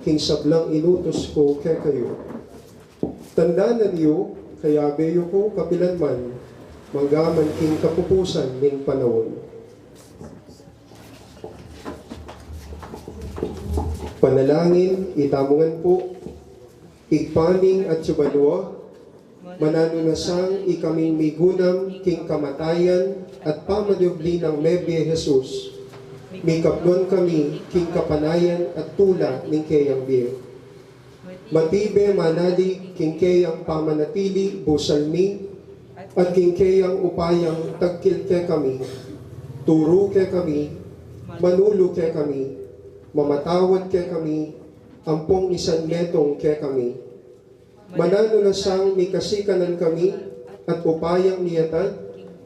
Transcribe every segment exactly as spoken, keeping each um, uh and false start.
King sablang inutus ku kekayu. Tandanan yu, kayabe yu ku kapilan man, manggaman king kapupusan ning panaun. Panalangin tamu ngan pu. Ibpa ming atsu ka banua, mananu na sang ikaming migunam king kamatayan at pamanyubli nang mebie Jesus, mikapnuan kami king kapanayan at tula ning keyang bie. Matibe manalig king keyang pamanatili busal mi, at king keyang upayang tagkil kekami. Turu kekami, manulu kekami, mamatawad kekami, ampong isanmetung kekami. Mananu na sang mikasikanan kami, at upayang miatad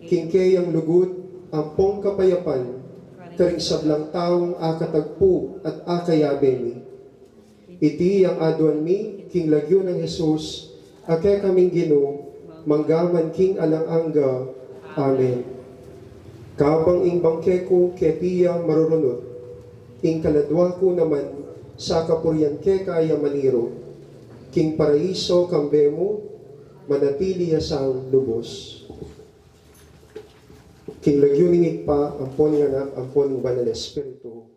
king keyang lugud ampong kapayapan, karing sablang taung akatagpu at akayabe mi. Iti yang aduan mi king lagyu nang Jesus, a kekaming Ginu, manggaman king alang angga. Amen. Kabang ing bangke ku keti ya marurunut, ing kaladua ku naman sa kapurian keka ya maniru. King paraiso kambe mu, manatili ya sang lubus. King lagyu ning Ibpa, ampon ning Anak, ampon ning Banal Espiritu.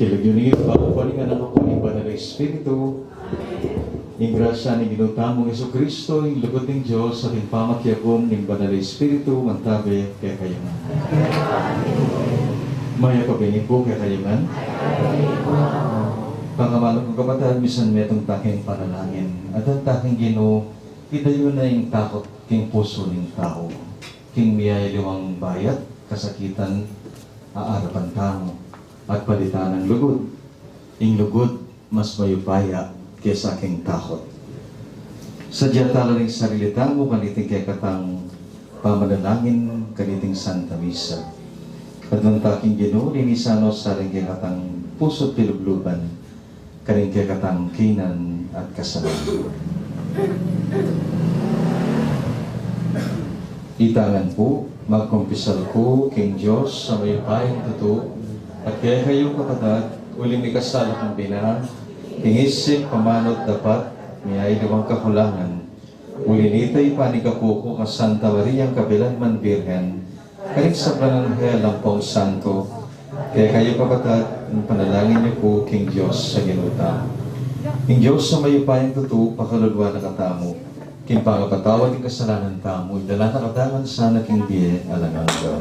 King lagyu ning Ibpa, ning Anak, ning Banal a Espiritu. Ing grasya ning Ginu tamung Jesucristo, ing lugud ning Dios, at ing pamakiagum ning Banal a Espiritu, mantabe kekayu ngan. Mayap a bini pu kekayu ngan. Pakamaluk kung kapatad, misan metung ta king panalangin, adwan ta king Ginu, idayu na ing takut king pusu ning tau. King miyayaliwang bayat, kasakitan, aarapan tamu, at palitan nang lugud. Ing lugud mas mayupaya kesa king takut. Sadya tala ring sarili tamu kaniting kekatang pamanalangin kaniting Santa Misa. Adwan ta king Ginu, linisan no sa ring kekatang pusu't pilubluban, karing kekatang kaynan at kasalanan. Ita ngan pu, magkumpisal ku king Dios a mayupayang tutu, at kekayu kapatad, uling mikasala kung bina, king isip, pamanu at dapat, miyayaliwang kakulangan. Uli nita, ipaningkapu ku kang Santa Mariang kapilanman Birhen, karing sablang anghel ampong santo, kekayu kapatad, ipanalangin yu ku king Dios a Ginu tamu. Ing Dios a mayupayang tutu, pakalulu na katamu, king pangapatawad king kasalanan tamu, idala na katamu ngan sana king bie alang angga.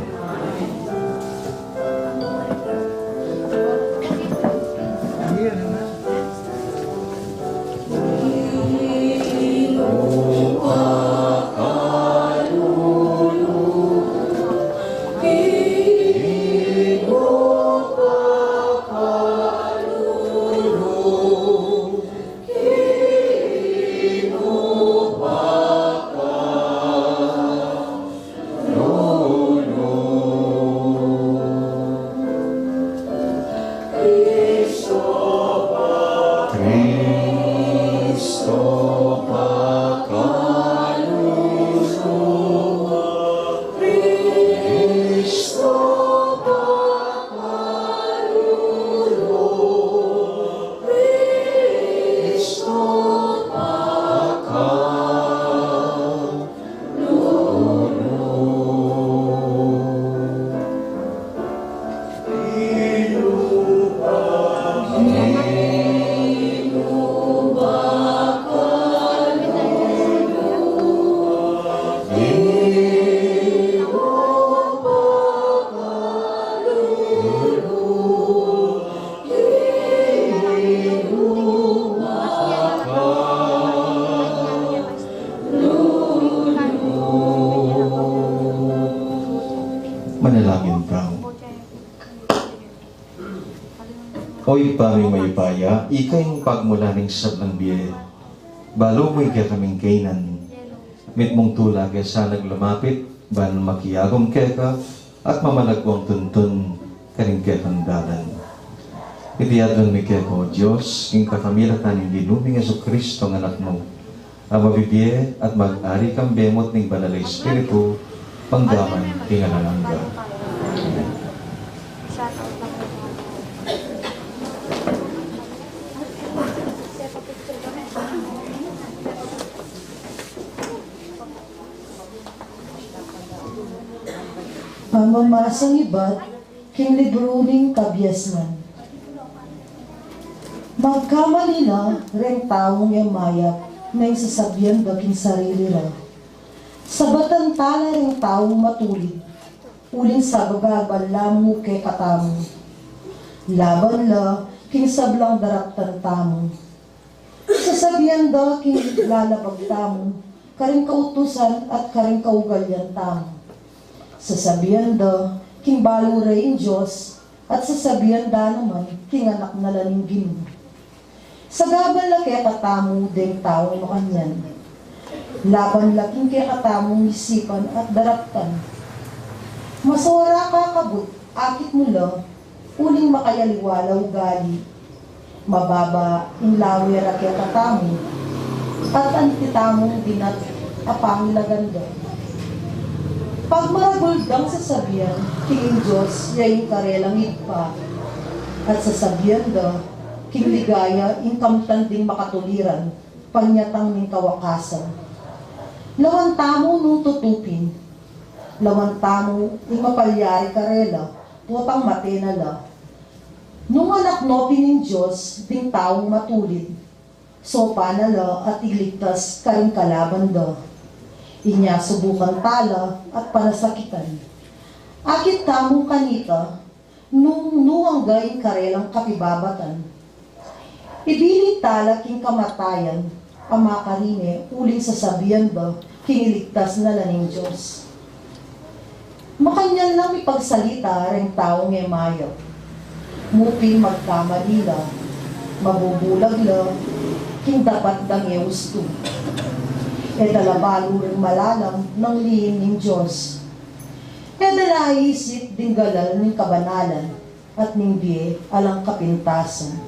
Manalangin tamu. O Ibpa ming mayupaya, ika ing pagmula ning sablang bie. Balu mu ing kekaming kaynan. Mitmung tula ke sanang lumapit, ban makiagum keka, at mamalagwang tuntun karing kekang dalan. Iti adwan mi keka, O Dios, ing kakamilatan ning Ginu ming Jesucristo a Anak mu, a mabibie at mag-ari kambe mu at ning Banal a Espiritu, mangga man king alang angga. Amen. Pamamasang ibat king libru ning Kabiasnan. Magkamali na reng taung e mayap na ing sasabian da king sarili ra. Sabatan tala reng taung matulid, uling sabagabal la mu kekatamu. Laban la king sablang daraptan tamu. Sasabian da king lalabag tamu, karing kautusan at karing kaugalian tamu. Sasabian da king balu re ing Dios, at sasabian da naman king anak na la ning Ginu. Sagabal la kekatamu deng taung makanyan. Laban la king kekatamung isipan at daraptan. Masora kakabut, akit mu la, uling makayaliwa la ugali. Mababa ing lawe ra kekatamu, at anti tamung dinat a pangilagan da. Pagmaragul dang sasabian, king ing Dios ya ing karelang Ibpa, at sasabian da, king ligaya ing kamtan ding makatuliran, panyatang ning kawakasan. Lawan tamu nung tutu pin, lawan tamu ing mapalyari karela, potang mate na la. Nung anak no pin ning Dios ding taung matulid, sopan na la at iligtas karing kalaban da. Inya subukan tala at panasakitan. Akit tamu kanita, nung nu angga ing karelang kapibabatan. Ibilin tala king kamatayan, a makarine, uling sasabian da, king iligtas na la ning Dios. Makanyan lang mipagsalita reng taung e mayap. Mu pin magkamali la, mabubulag la, king dapat dang e ustu. E da la balu ring malalam nang lihim ning Dios. E da la aisip ding galal ning kabanalan at ning bie alang kapintasan.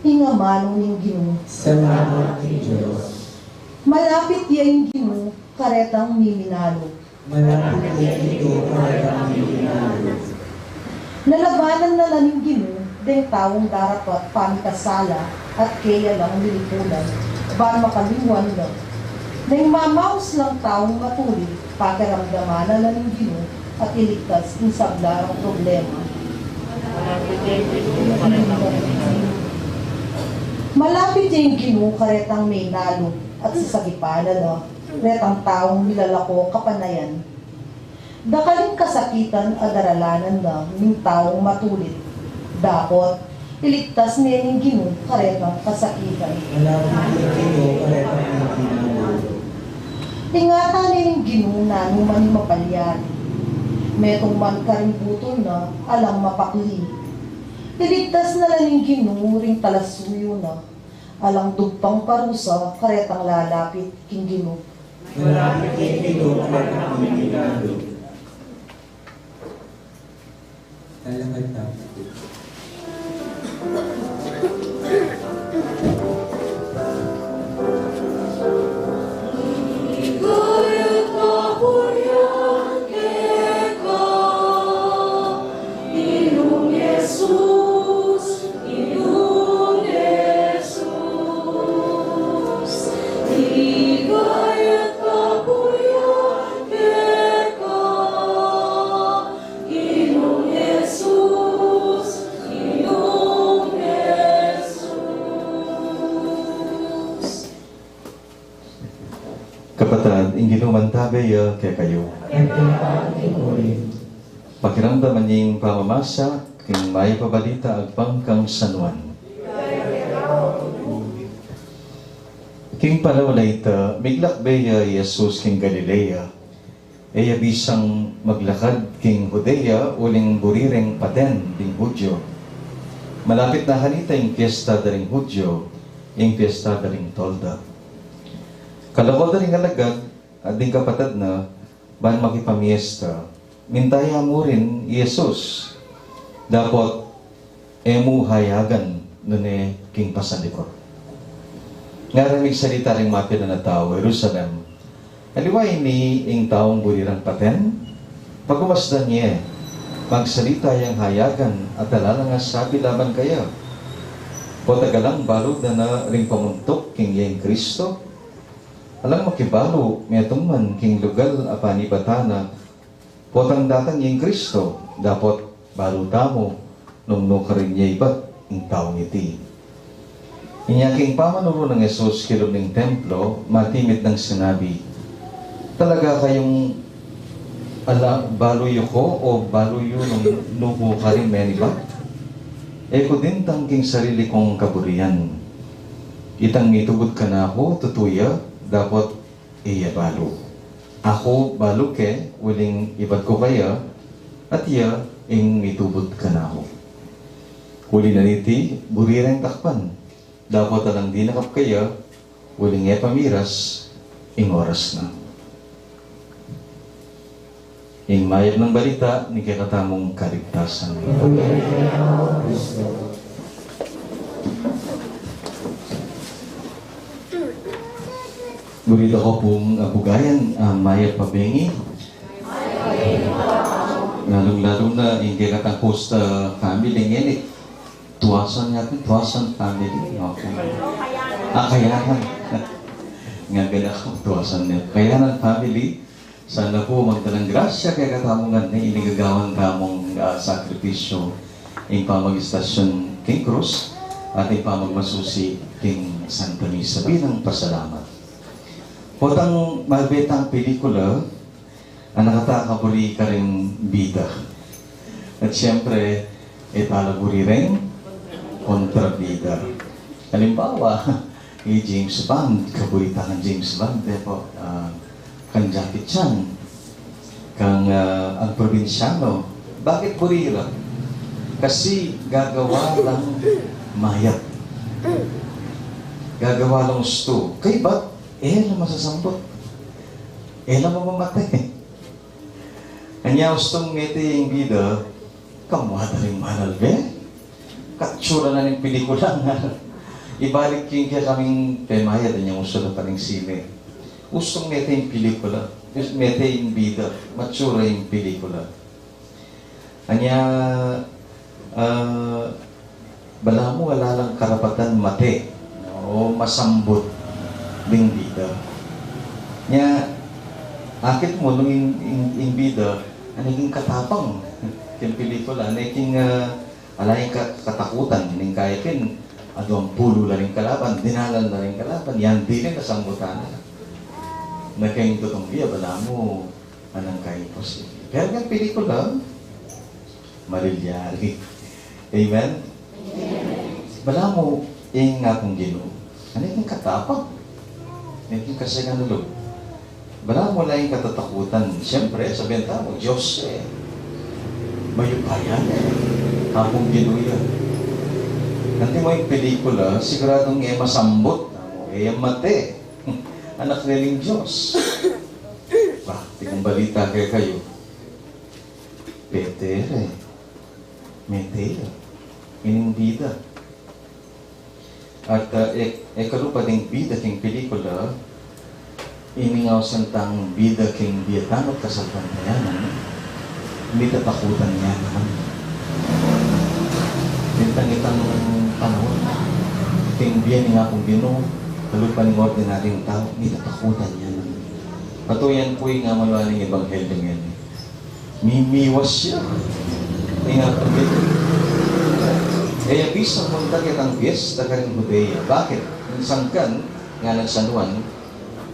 Ing amanu ning Ginu. Salamat king Dios. Malapit ya ing Ginu karetang miminalu. Malapit ya ing Ginu karetang miminalu. Lalabanan na la ning Ginu deng taung darapat pamikasala at keya lang lilipunan, ban makalingwan la. Neng mamaus lang taung matulid, pakiramdaman na la ning Ginu at iligtas ing sablang problema. Malapit ya ing Ginu karetang minalu at sasagipan na la retang taung milalako kapanayan. Dakal ing kasakitan a daralanan da ning taung matulid. Dapot iligtas ne ning Ginu karetang kasakitan. Malapit ya ing Ginu karetang miminalu. Ingatan ne ning Ginu nanu man ing mapalyari. Metung man karing butol na alang mapakli. Iligtas na la ning Ginu ring talasuyu na. Alang dugpang parusa karetang lalapit king Ginu. Malapit ya ing Ginu karetang miminalu. Lalakad tamu. Kapatad, ing Ginu mantabe ya kekayu. Pakiramdaman ing pamamasa king Mayap a Balita agpang kang San Juan. King panaun a ita, miglakbe ya i Jesus king Galilea. E ya bisang maglakad king Judea uling buri reng paten ding Judio. Malapit na kanita ing piesta da ring Judio, ing piesta da ring Tolda. Kalako da ring alagad at ding kapatad na ban makipamiesta. Minta ya murin i Jesus. Dapot e mu hayagan nune king pasalikut. Ngara migsalita ring mapilan a tau, Jerusalem, aliwa ini ing taung buri rang paten? Pagmasdan ye, magsalita yang hayagan at ala lang asabi laban kaya. Potang alang balu da na ring pamuntuk king iya ing Kristo. Alang makibalu, metung man king lugal a panibatan na, potang datang ing Kristo, dapot balu tamu nung nu karin ya ibat ing taung iti. Inya king pamanuru nang Jesus kilub ning templo, matimid nang sinabi, "Talaga kayung ala balu yu ko, o balu yu nung nu ku karin menibat? E ku dintang king sarili kung kaburian. Itang mitubud kanaku, tutu ya, dapot e ya balu. Aku balu ke, uling ibat ku kaya, at iya ing mitubud kanaku. Uli na niti, buri reng takpan. Dapot alang dinakap kaya, uling e pa miras ing oras na." Ing mayap nang balita ning kekatamung kaligtasan. Buri da ko pung abugayan, ah, mayap a bengi. Lalung-lalu na ing kekatang Costa family ngeni. Tuasan yata, Tuasan family. Okay. Ah, Kayanan. Nga gana ko, Tuasan ne. Kayanan family. Sana pu magdalang grasya kekatamu ngan ning gagawan tamung, ah, sakripisyu, ing pamag-istasyon king krus, at ing pamagmasusi king Santa Misa bilang pasalamat. Potang malbe tang pelikula, a nakata kaburi karing bida. At siyempre, e ta la buri ring kontrabida. Halimbawa, i James Bond, kaburi ta kang James Bond, e pu, ah, kang Jackie Chan, kang, ah, Ang Probinsyano. Bakit buri la? Kasi gagawa lang mayat. Gagawa lang ustu. Kaybat, e la masasambut. E la mamamate. Anya ustung mete ing bida, kamwada ring manalbe. Katsura na ning pelikula nga. Ibalik king kekaming pemayad, anya usu la pa ning sine. Ustung mete ing pelikula, mete ing bida, matsura ing pelikula. Anya, ah, balamu ala lang karapatan mate o masambut ding bida. Nya, akit mu nung ing, ing, ing bida, ane king katapang king pelikula, ane king, ah, ala ing ka-, katakutan, ning kaya king aduang pulu la ring kalaban, dinalan la ring kalaban, yan dili na sambutan na. Na king tutung bia, balamu, anang ka imposible. Pero king pelikula, malilyari. Amen? Balamu, ing Apung Ginu, ane king katapang, ane king kasagan lub. Balamu la ing katatakutan. Siyempre, sabian tamu, Dios, e. Mayupaya, e. Apung Ginu ya. Antimo ing pelikula, siguradung e masambut, e mate. Anak ne ning Dios. Ba, atin kung balita kekayu. Peter, e. Mete ya ining bida. At, ah, e, e kalupa ding bida king pelikula, ining ausan tang bida king bie tang at kasalpantayanan, mitatakutan ya naman. Itang, itang panaun, king bie ning Apung Ginu, kalupa ning ordinaryung tau, mitatakutan ya naman. Patuyan pu ing amaluan ning ebanghelyo ngeni. Mimiwas ya. Ing Apung Ginu, e ya bisang munta ketang piesta karing Judea. Bakit? Ing sangkan, ngana nang San Juan,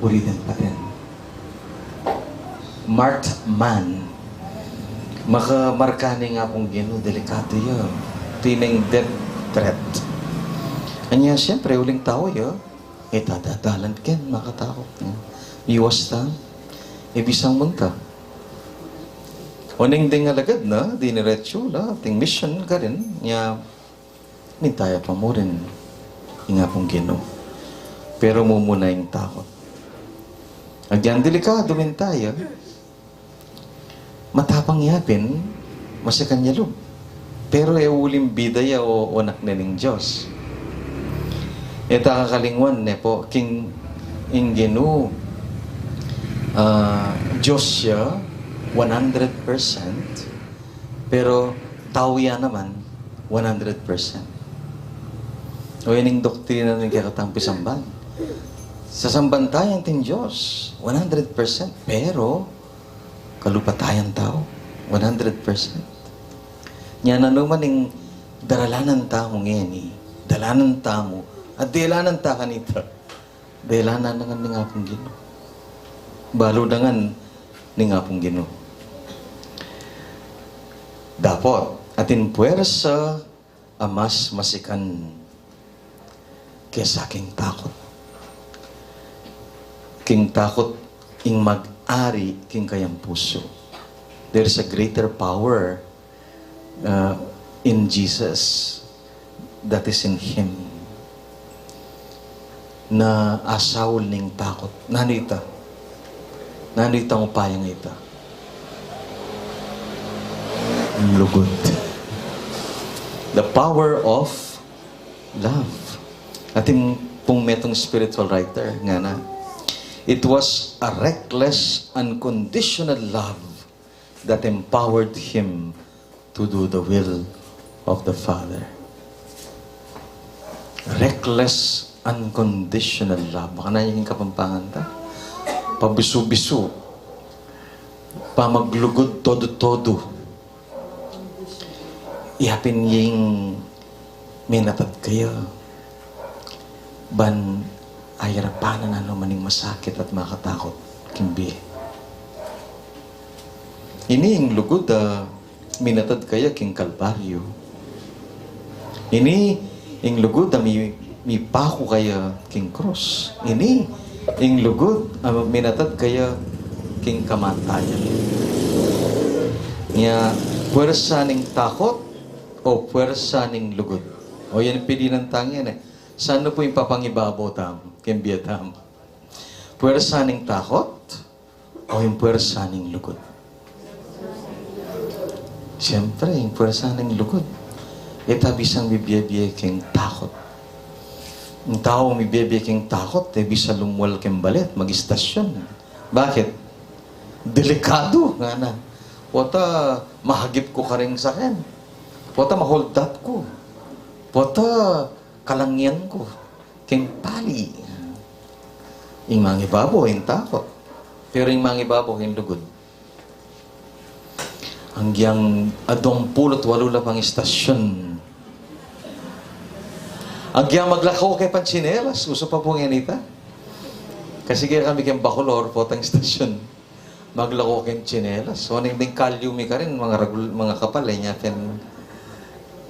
buri deng paten. Marked man. Makamarka ning Apung Ginu, delikadu ya. Tineng death threat. Anya, siyempre, uling tau ya. E ta dadalan ken makatakut. Iwas ta. E bisang munta. Oneng deng alagad na, diniretsu la, ating mission karin, nya, minta ya pa murin ing Apung Ginu. Pero mumuna ing takut. Agyang delikadu, minta ya, matapang ya pin, masikan ya lub. Pero e uling bida ya o, o anak ne ning Dios. E ta kakalingwan ne pu, king ing Ginu, ah, Dios ya, one hundred percent, pero tau ya naman, one hundred percent. O, yan ing doktrina ning kekatang pisamban. Sasamban taya ing Dios, one hundred percent, pero kalupa taya tau, one hundred percent. Nya nanu man ing daralanan tamu ngeni, dalanan tamu, at delanan ta kanita, delanan na ngan ning Apung Ginu. Balu na ngan ning Apung Ginu. Dapot, atin puersa a mas masikan kesa king takut. King takut ing mag-ari king kayang pusu. There is a greater power, uh, in Jesus that is in him. Na asaul ning takut. Nanu ita? Nanu itang upaya ita? Lugud. The power of love. Atin pung metung spiritual writer, ngana, "It was a reckless, unconditional love that empowered him to do the will of the Father." Reckless, unconditional love. Baka na yung Kapampangan ta. Pabisu-bisu. Pamaglugud todo-todo. Yapin ing minatad kaya ban ayarapan na naman ing masakit at makatakut king bie. Ini ing lugud a minatad kaya king Kalbaryo. Ini ing lugud a mi-, mipaku kaya king krus. Ini ing lugud a minatad kaya king kamatayan. Nya, puersa ning takut o puersa ning lugud? O yan, pilinan tang yan e. Saan na pu ing papangibabaw tamu king bie tamu? Puersa ning takut o ing puersa ning lugud? Siyempre, ing puersa ning lugud. E ta bisang mibie-bie king takut. Ing taung mibie-bie king takut, e bisa lumual king bale at mag-istasyon. Bakit? Delikadu, ngana. Pota mahagip ku karing saken. Pota ma-hold up ku. Pota kalangyan ku king pali. Ing mangibabaw ing takut. Pero ing mangibabaw ing lugud. Agyang aduang pulu't walu la pang istasyon. Agyang maglako ke pang tsinelas, usu pa pu nganita. Kasi kaya kami king Bacolor, potang istasyon. Maglako keng tsinelas. Oning ding kalyu mi karin, manga ragul-, manga kapal, e, nya ken,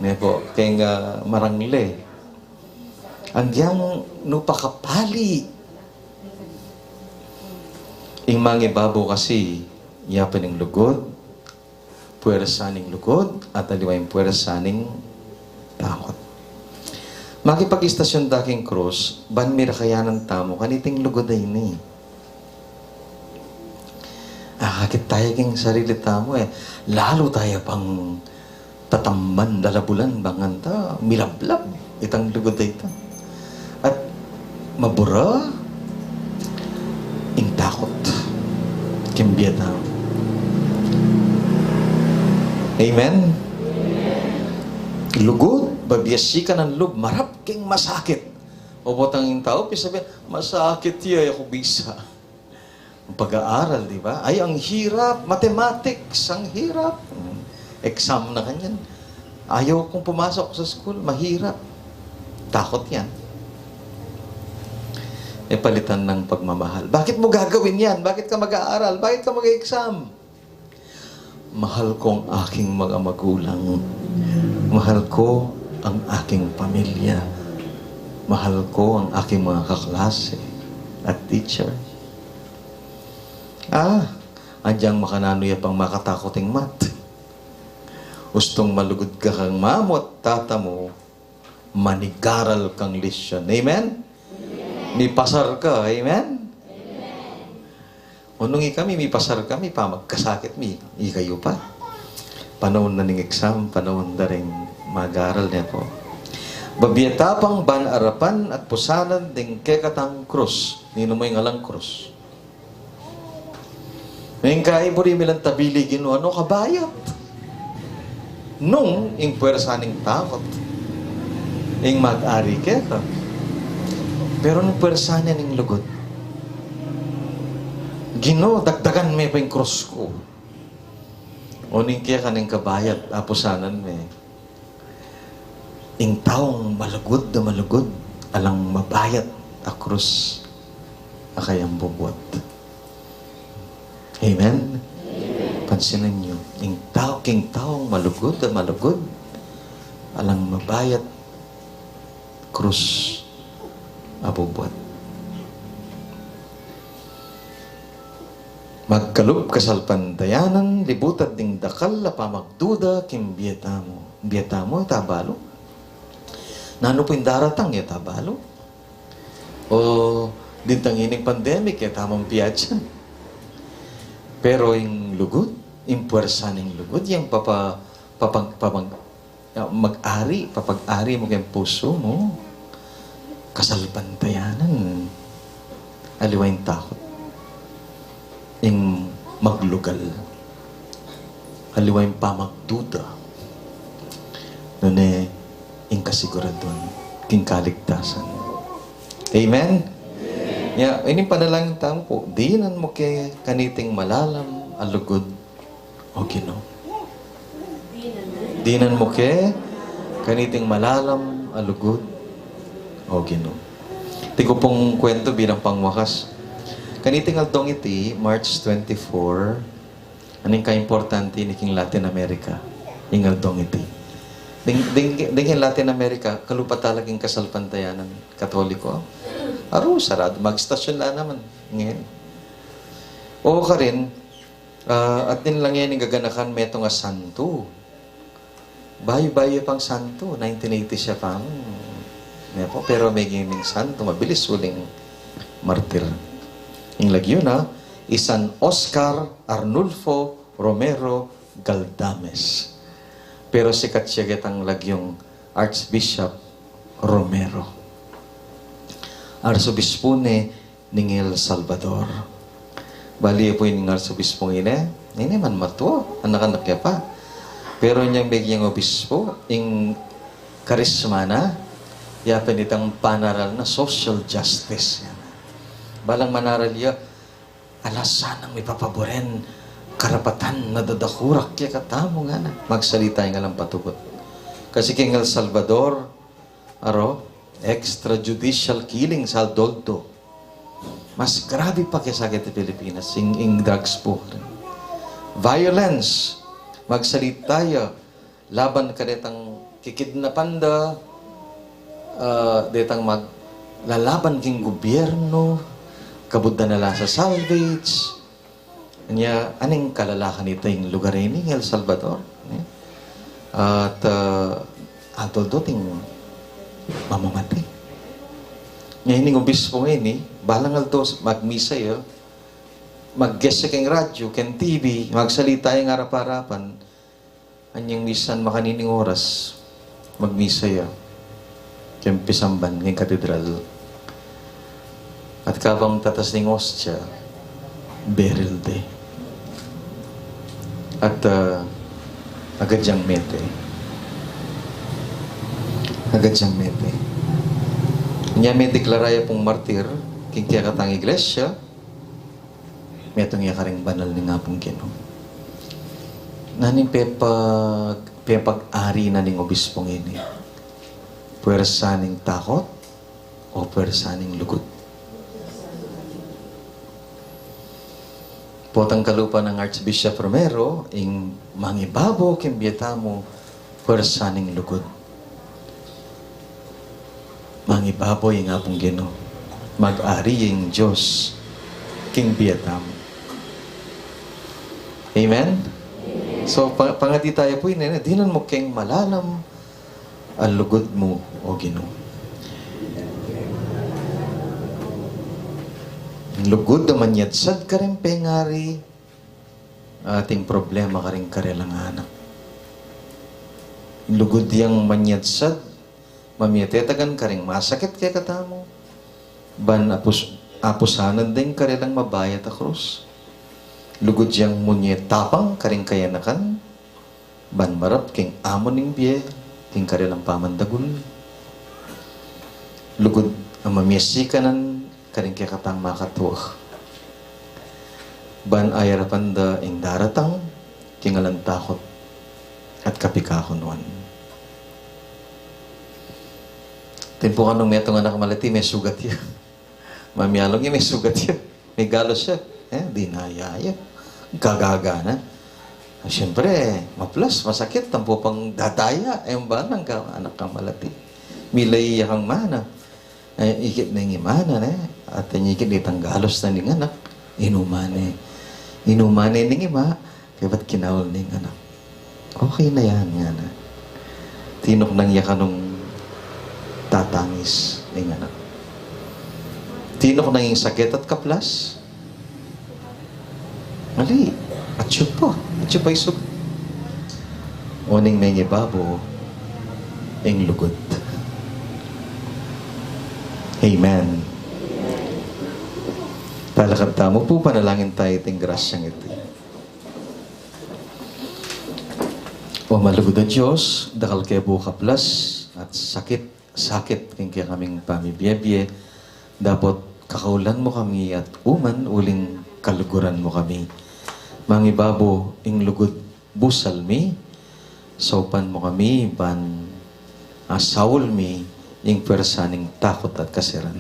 ne pu, keng, ah, marangle. Agyang nu pa kapali. Ing mangibabaw kasi, yapin ing lugud, puersa ning lugud, at aliwa ing puersa ning takut. Makipag-istasyon ta king krus, ban mirakayanan tamu kaniting lugud a ini. Akakit taya king sarili tamu e. Lalu taya pang tatamban, lalabulan, bang anta milablab itang lugud a ita. At mabura ing takut king bie tamu. Amen? Lugud, babiasikan a lub, marap king masakit. O potang ing tau, pisabi, masakit ya, e ku bisa. Pag-aaral, di ba? Ay, ang hirap. Mathematics, ang hirap. Hmm. Exam na kanyan. Ayaw kung pumasok sa school, mahirap. Takot yan. E palitan ng pagmamahal. Bakit mo gagawin yan? Bakit ka mag-aaral? Bakit ka mag-exam? Mahal ko ang aking mga magulang. Mahal ko ang aking pamilya. Mahal ko ang aking mga kaklase at teacher. Ah, agyang makananu ya pang makatakut ing math. Ustung malugud ka kang mamu at tata mu, manigaral kang lesyon. Amen? Mipasar ka. Amen? O nung ikami, mipasar kami, pamagkasakit mi, ikayu pa. Panaun na ning exam, panaun da ring mag-aral, ne pu. Babie ta pang ban arapan at pusanan ding kekatang krus. Ninu mu ing alang krus? Ing kaiburi mi lang tabili Ginu, ano, kabayat. Nung ing puersa ning takut, ing mag-ari keka. Pero nung puersa na ning lugud, Ginu, dagdagan me pa ing krus ku. O ning keka ning kabayat, apusanan me. Ing taung malugud a malugud, alang mabayat a krus a kayang bubuat. Amen? Pansinan yu, ing tau, king taung malugud a malugud, alang mabayat krus a bubuat. Magkalup kasalpantayanan, libutad ding dakal a pamagduda king bie tamu. Bie tamu, e ta balu. Nanu pu ing daratang, e ta balu. O, dintang ining pandemic, e ta man piatsan. Pero ing lugud, ing puersa ning lugud, yang papa-, papag-, papag-, mag-ari, papag-ari mu keng pusu mu, kasalpantayanan, aliwa ing takut, ing maglugal, aliwa ing pamagduda, nune ing kasiguraduan king kaligtasan. Amen? Ya, ini panalangin tamu pu, dinan mu ke kaniting malalam a lugud O Ginu. Dinan mu ke kaniting malalam a lugud, O Ginu. Iti ku pung kwentu bilang pangwakas. Kaniting aldong iti, March twenty-four, aning kaimportante ini king Latin America, ing aldong iti. Ding, ding, ding king Latin America, kalupa talaga ing kasalpantayanan Katoliko. Aru, sarado, mag-stasyon la naman. Ngayon. O karin, ah, atin la ngeni gaganakan metung a santu. Bayu-bayu pang santu, nineteen eighty siya pa. Hmm. Pero meging santu, mabilis uling martir. Ing lagyu na, i San Oscar Arnulfo Romero Galdames. Pero sikat siya ketang lagyung Archbishop Romero. Arsobispu ne ning El Salvador. Bali ya pu ing arsobispu ngeni, ini man matua, anak-anak ya pa. Pero inyang metung a obispu, ing karisma na, ya pin itang panaral na social justice. Balang manaral ya, ala sanang mipapaburen karapatan na dadakurak kekatamu ngana. Magsalita ing alang patugut. Kasi king El Salvador, aro, extrajudicial killing, sa Aldoldo. Mas grabe pa kesa keti Pilipinas, ing, ing drugs pu. Violence, magsalita ya, laban karetang kikidnapan da, ah, detang maglalaban king gubyernu, kabud da na la sa salvage. Nya, aning kalalakan ita ing lugar ini, El Salvador, ne? At, ah, adoldo ting mamamati. Nya, ining obispu ngeni, balang aldo magmisa ya, mag-guest ya king radyu, king T V, magsalita ya king arap-arapan, anyang misan makanining oras, magmisa ya king pisamban king katedral. At kabang tatas ning ostia, beril de. At, ah, agad yang mete. Agad yang mete. Nya medeklara ya pung martir king kekatang iglesia, metung ya karing banal ning Apung Ginu. Nanu ing pepag-, pepag-ari na ning obispung ini? Puwersa ning takot o puwersa ning lugud? Potang kalupa nang Archbishop Romero, ing mangibabo king bie tamu, puwersa ning lugud. Mangibabo ing Apung Ginu. Mag-ari ing Dios king bie tamu. Amen? So, pa-, pangadi taya pu ini, dinan mu keng malalam a lugud mu, O Ginu. Lugud a manyadsad karing pengari, ating problema karing karelang anak. Lugud yang manyadsad, mamie tetagan karing masakit kekatamu, ban apus-, apusanan deng karelang mabayat a krus. Lugud yang munye tapang karing kayanakan, ban marap king amu ning bie, king karelang pamandagul. Lugud a mamie sikanan karing kekatang makatua, ban ayarapan da ing daratang king alang takut at kapikakunuan. Timpu kanung metung anak malati, me sugat ya. Mamialung ya, me sugat ya. Me galos ya. Eh, dinaya ya. Gagaga na. Ah, siyempre, maplas, masakit, tampu pang dadaya, e, balang ka, anak kang malati. Milay ya kang mana. Eh, ikit na ing imana, ne? At ing ikit nitang galos na ning anak, inumane. Inumane ning ima, kaybat kinaul ning anak. Okay na yan, ngana. Tinuknang ya kanung tatangis ning anak. Tinuknang ing sakit at kaplas. Ali, atyu pa. Atyu pa isug. Uling mengibabo ing lugud. Amen. Talakad tamu pu, panalangin tayu iting grasyang iti. O malugud a Dios, dakal ke pu kaplas at sakit sakit king kekaming pamibie-bie, dapot kakaulan mu kami at uman uling kaluguran mu kami. Mangibabo ing lugud Busal mi, saupan mu kami ban asaul mi ing pwersa ning takut at kasiran.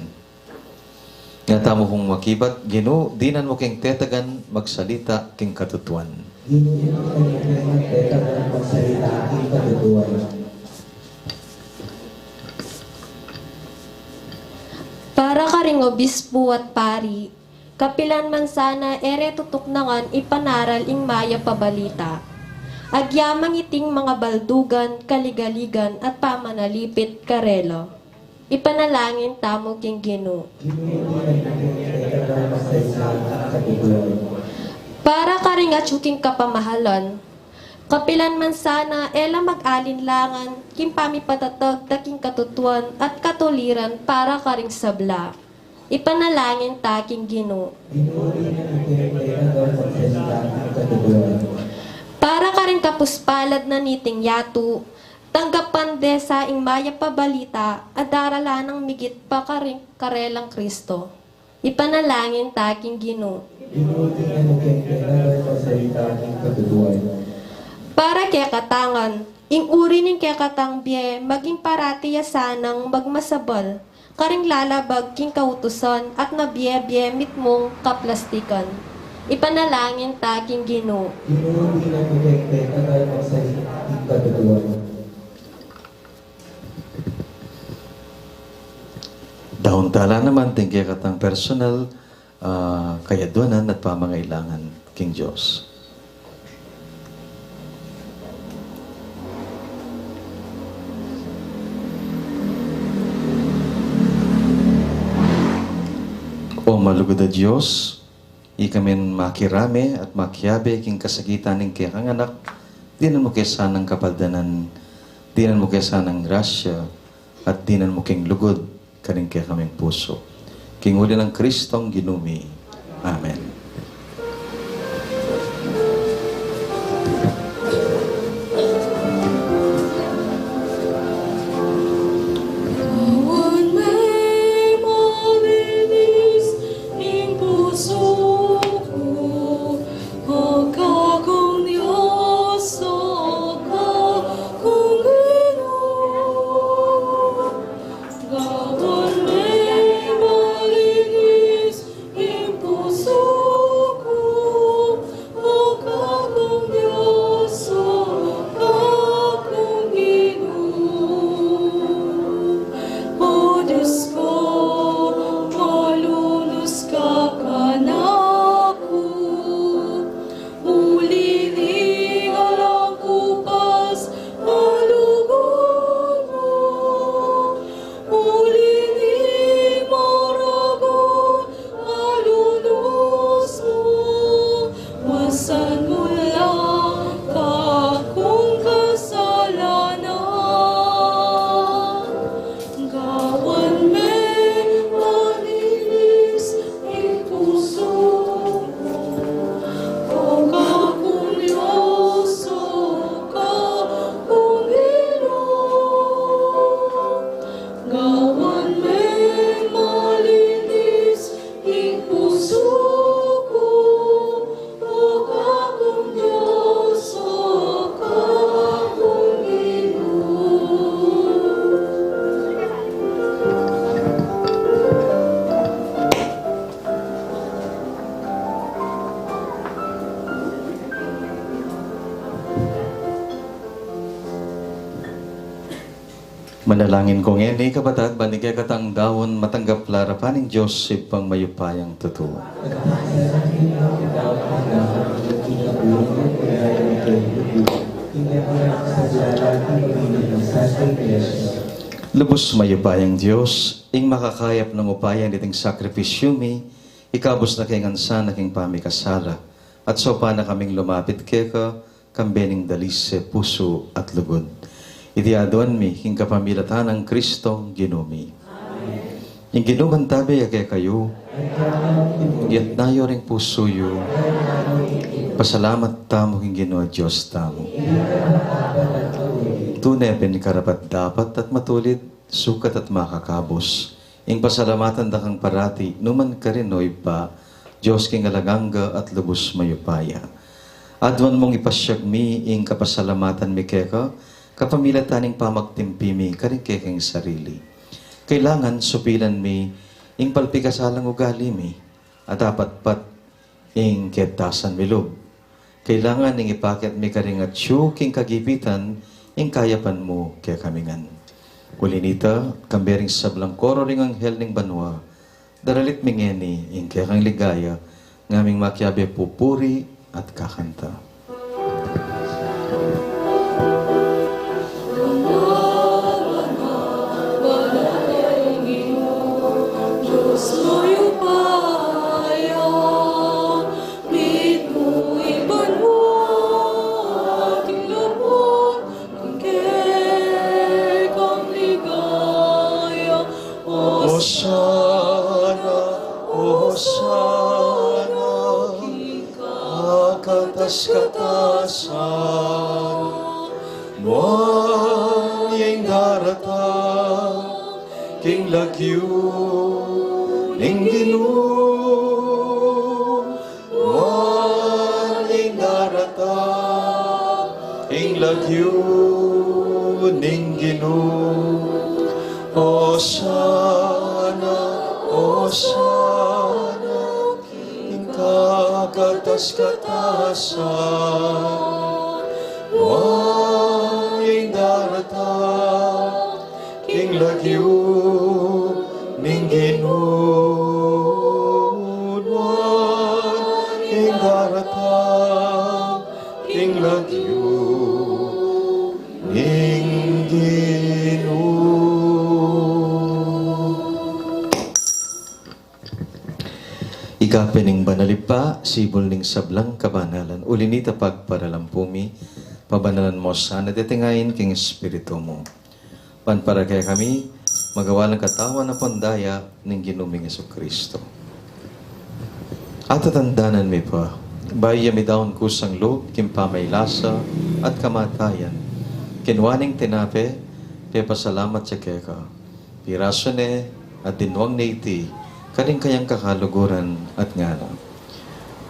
Nga tamu kung makibat, Ginu, dinan mu keng tetagan magsalita king katutuan. Ginu, dinan mu keng tetagan magsalita king katutuan. Para karing obispu at pari, kapilan man sana e re tutuknangan ipanaral ing mayap a balita. Agyamang iting mangabaldugan, kaligaligan, at pamanalipit karela. Ipanalangin tamu king Ginu. Para karing atyu king kapamahalan, kapilan man sana e la mag-alinlangan king pamipatatag da king katutuan at katuliran para karing sabla. Ipanalangin ta king Ginu. Para karing kapuspalad na niting yatu, tanggapan de sa ing mayap a balita a daralan nang migit pa karing karelang Kristo. Ipanalangin ta king Ginu. Para kekatang ngan, ing uri ning kekatang bie maging parati ya sanang magmasabal karing lalabag king kautusan at mabie-bie mitmung kaplastikan. Ipanalangin ta king Ginu. Daun tala naman ding kekatang personal, ah, kayaduanan at pamangailangan king Dios. O malugud a Dios, ikamin makirame at makiabe king kasakitan ning kekang anak, dinan mu ke sanang kapaldanan, dinan mu ke sanang grasya, at dinan mu keng lugud karing kekaming pusu. King uli nang Kristong Ginu mi. Amen. Gawan ming malinis ing pusu ku, O kakung Dios, O kakung Ginu. Padis ka, malunus ka kanaku. Uli ning alang ku pas a lugud mu, uli ning maragut a lunus mu, wasan mu la kakung kasalanan. Gawan ming malinis ing pusu ku, O kakung Dios, O kakung Ginu. Gawan ming malinis ing pusu ku, O kakung Dios, O kakung Ginu. Manalangin ko ngeni, kapatad, ban ing kekatang daun matanggap la arapan ning Dios Ibpang mayupayang tutu. Lubus mayupayang Dios, ing makakayap nang upaya niting sakripisyu mi, ikabus na ke ngan sana king pamikasala, at saupan na kaming lumapit keka, kambe ning dalise pusu at lugud. Iti aduan mi king kapamilatan nang Kristong Ginu mi. Amen. Ing Ginu mantabe ya kekayu. Iyatas yu ring pusu yu. Pasalamat tamu king Ginu a Dios tamu. Tune pin karapat-dapat at matulid, sukat at makakabus ing pasalamatan da kang parati, nu man karin, O Ibpa, Dios king alang angga at lubus mayupaya. Aduan mung ipasiag mi ing kapasalamatan mi keka, kapamilatan ning pamagtimpi mi karing kekang sarili. Kailangan supilan mi ing palpikasalang ugali mi, at apatpat ing ketasan mi lub. Kailangan ing ipakit mi karing atyu king kagipitan ing kayapan mu kekami ngan. Uli nita, kambe ring sablang koro ring anghel ning banua, daralit mi ngeni ing kekang ligaya, ngaming makiabe pupuri at kakanta. Osana, Osana, kakatas-katasan, nuan ing daratang king lagyu ning Ginu. Nuan ing daratang king lagyu ning Ginu. Osana, Osana, ing kakatas-katasan, nuan ing daratang king lagyu ning Ginu. Nuan ing daratang king lagyu ning Ginu. Ika pin ing banal Ibpa, sibul ning sablang kabanalan. Uli nita pagparalampu mi, pabanalan mu sana deti ngain king Espiritu mu. Ban para kekami, magawa lang katawan ampon daya ning Ginu ming Jesucristo. Atatandanan mi pa, bayu ya midaun kusang lub king pamailasa at kamatayan, kinua neng tinape, pepasalamat ya keka, pirasu ne, at dinuang ne iti karing kayang kakaluguran at ngana: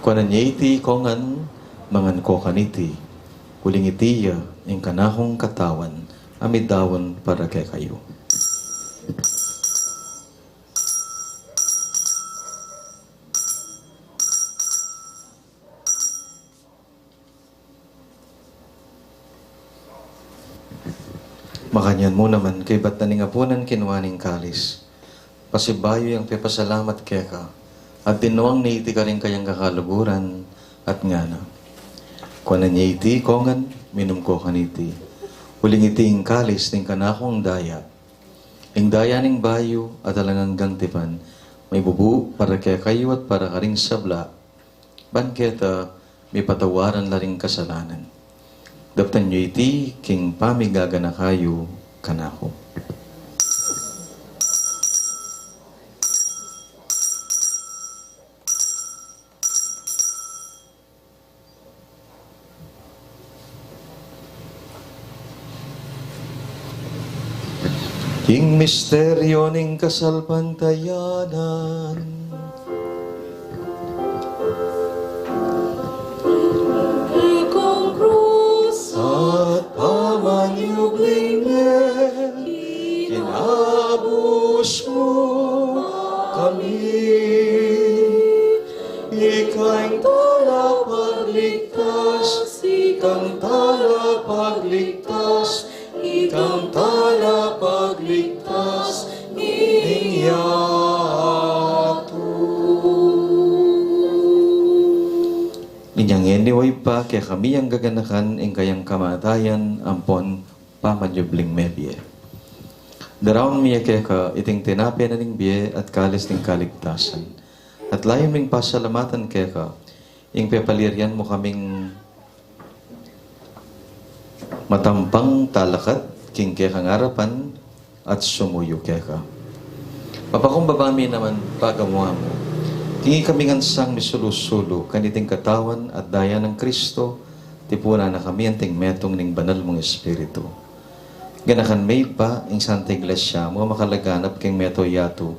Kuanan ye iti ikayu ngan, mangan kayu kaniti, uling iti ya ing kanakung katawan a midaun para kekayu. Makanyan mu naman, kaybat na ning apunan, kinua ne ing kalis, pasibayu yang pepasalamat keka, at dinuang ne iti karing kayang kakaluguran, at ngana: Kuanan ye iti ikayu ngan, minum kayu kaniti, uling iti ing kalis ning kanakung daya, ing daya ning bayu at alang anggang tipan, mibubu para kekayu at para karing sabla, ban keta mipatawaran la ring kasalanan. Daptan yu iti king pamigaganaka yu kanaku. Ing misteryu ning kasalpantayanan. At pamanyubling me, kinabus mu kami. Ika ing talapagligtas, ika ing talapagligtas, ika ing talapagligtas ning yatu. Inya ngeni, O Ibpa, kekami yang gaganakan ing kayang kamatayan ampon pamanyubling mebie. Daraun mi ya keka iting tinape na ning bie at kalis ning kaligtasan. At layun ming pasalamatan keka ing pepalirian mu kaming matampang talakad king kekang arapan at sumuyu keka. Papakumbaba mi naman pagamuan mu king ikami ngan sang misulu-sulu kaniting katawan at daya nang Kristo, tipunan na kami anting metung ning banal mung Espiritu. Ganakan me Ibpa ing Santa Iglesia mu a makalaganap king meto yatu,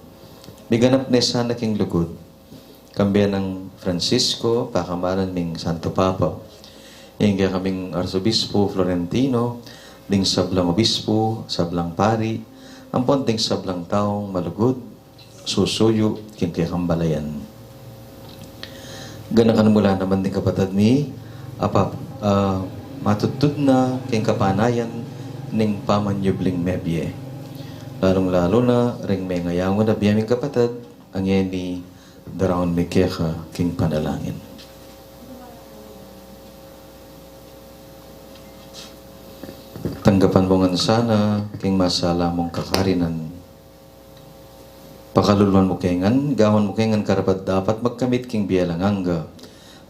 miganap ne sana king lugud, kambe nang Francisco, pakamalan ming Santo Papa, ing kekaming Arsobispo Florentino, ding sablang obispo, sablang pari, ampon ding sablang taung malugud, susuyu king kekang balayan. Ganakan mu la naman ding kapatad mi, a pa-, a, matudtud na king kapanayan ning pamanyubling mebie. Lalung-lalu na ring mengayangu na bie ming kapatad, a ngeni daraun mi keka king panalangin. Tanggapan mu ngan sana king masala mung kakarinan. Pakaluluan mu ke ngan, gawan mu ke ngan karapat-dapat magkamit king bie alang angga.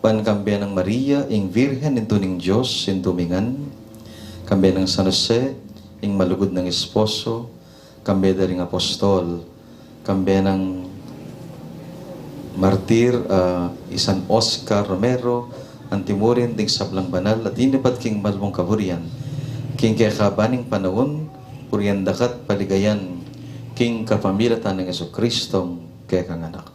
Ban kambe nang Maria, ing Virgen, Indu ning Dios, Indu mi ngan, kambe nang San Jose, ing malugud nang esposo, kambe da ring apostol, kambe nang martir, a, i San Oscar Romero, anti mu rin ding sablang banal a tinipat king malmung kaburian, king kekaban ning panaun, purian da ka at paligayan, king kapamilatan nang Jesucristong kekang Anak.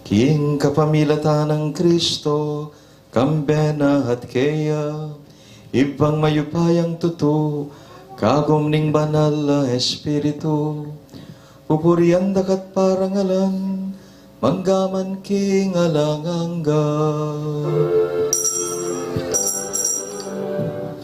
King kapamilatan nang Kristo, kambe na at keya, Ibpang mayupayang tutu, kagum ning Banal a Espiritu, pupurian da ka at parangalan, mangga man king alang angga. Amen.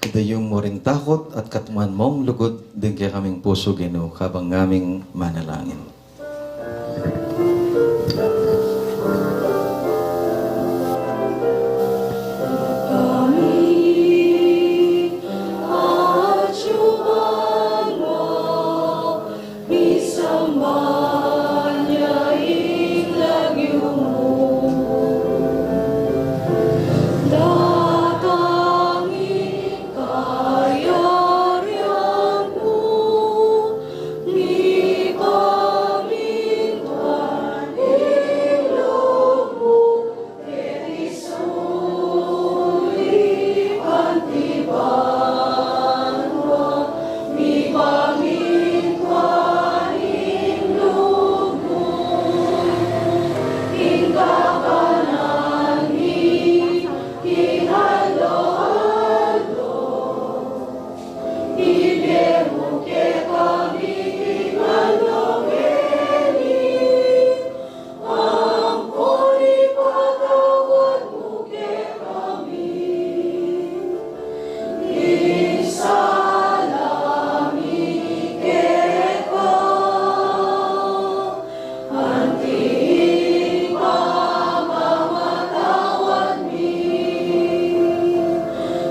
Idayung mu ring takut at katmuan mung lugud ding kekaming pusu, Ginu, kabang ngaming manalangin. Misamban ya ing lagyu mu. Datang ing kayarian mu. Mipamintuan ing lub mu. Ampon ipatawad mu kekami ing sala mi keka, anti ing pamamatawad mi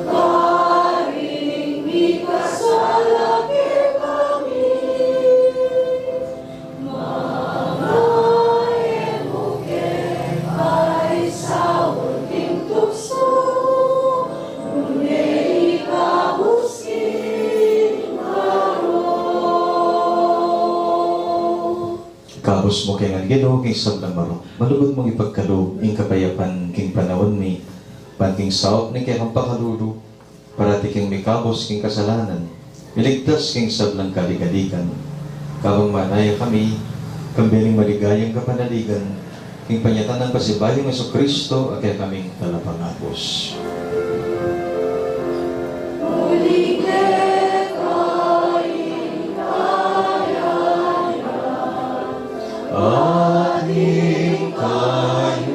karing mikasala kekami. Manga e mu ke paisaul king tuksu, nune ikabus ing marok. Ikabus mu ke ngan, Ginu, king sablang marok, malugud mung ipagkalub ing kapayapan king panaun mi, ban king saup ning kekang pakalulu, parati kaming mikabus king kasalanan, miligtas king sablang kaligaligan. Kabang manaya kami, kambe ning maligayang kapanaligan, king panyatang nang pasibayung Jesucristo, a kekaming Talapangabus. Uli keka ing kayarian, at ing kayupayan,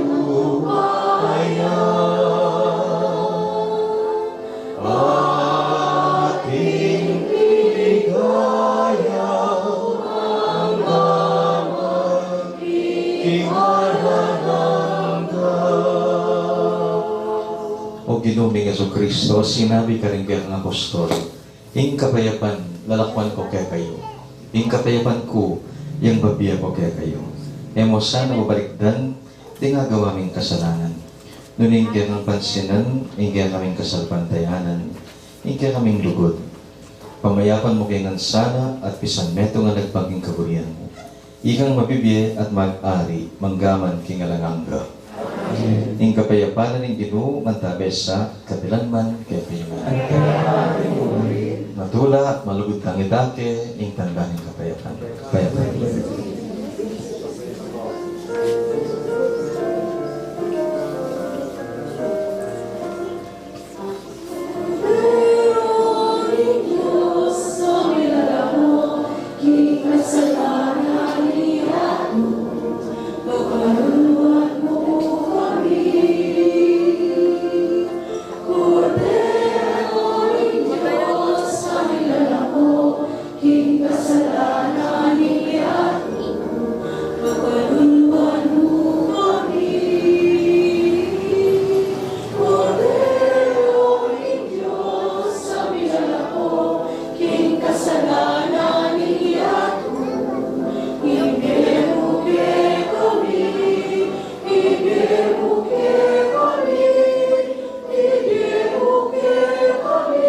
at ing ligaya, mangga man king alang angga. O Ginu ming Jesucristo, sinabi mu karing kekang apostol, ing kapayapan lalakwan ku kekayu, ing kapayapan ku yang bibie ku kekayu. E mu sana babalikdan ding agawa ming kasalanan, Nune ing kekang pansinan, ing kekaming kasalpantayanan, ing kekaming lugud. Pamayapan mu ke ngan sana at pisan metung a nagpang king kaburian mu. Ikang mabibie at mag-ari mangga man king alang angga. Ing kapayapan ning Ginu mantabe sa kapilan man kekayu ngan. Matula, malugud tang itake ing tanda ning kapayapan. Kapayapan. King kasalanan ning yatu, pakaluluan mu kami. Kordero ning Dios, a milalako king kasalanan ning yatu, ibie mu kekami, ibie mu kekami, ibie mu kekami.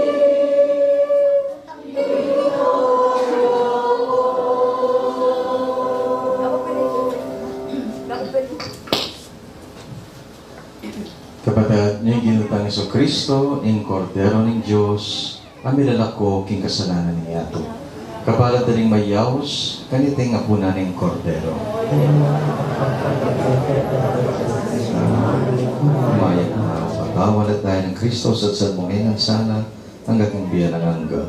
Kapatad, ing Ginu tang Jesucristo, ing Kordero ning Dios, a milalako king kasalanan ning yatu. Kapalad da ring mayaus kanitang apunan ning Kordero. Mayap na patawad tamu nang Kristo, sadsad mu ngan sana angga king bie alang angga.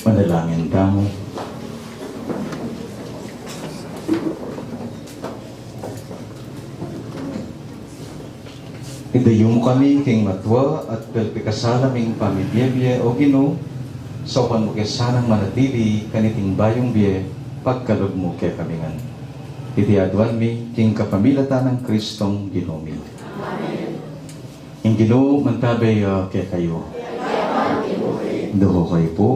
Manalangin tamu. Idayu mu kami king matua at pepikasala ming pamibie-bie, O Ginu, saupan mu ke sanang manatili kaniting bayung bie, pagkalub mu kekami ngan. Iti aduan mi king kapamilatan nang Kristong Ginu mi. Amen. Ing Ginu mantabe ya kekayu. Duho kayu pu.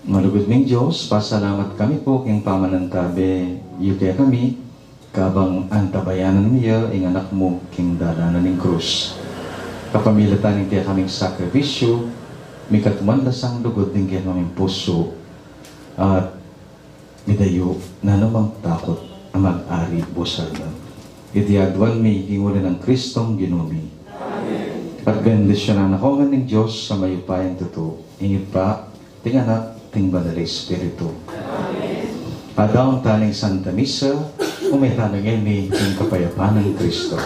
Malugud ming Dios, pasalamat kami pu king pamanantabe yu kekami, kabang antabayanan mi ya ing anak mu king dalanan ning krus. Kapamilatan ning kekaming sakripisyu, mikatuman da sang lugud ding kekaming pusu, at midayu na namang takut a mag-ari busan na. Iti aduan mi king uli nang Kristong Ginu mi. At bendisyunan na kayu ngan ning Dios a mayupayang tutu, ing Ibpa, ing Anak, ing Banal a Espiritu. Amen. Adawang tana ing Santa Misa, ume tana ngeni king kapayapan nang Kristo.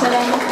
Salamat.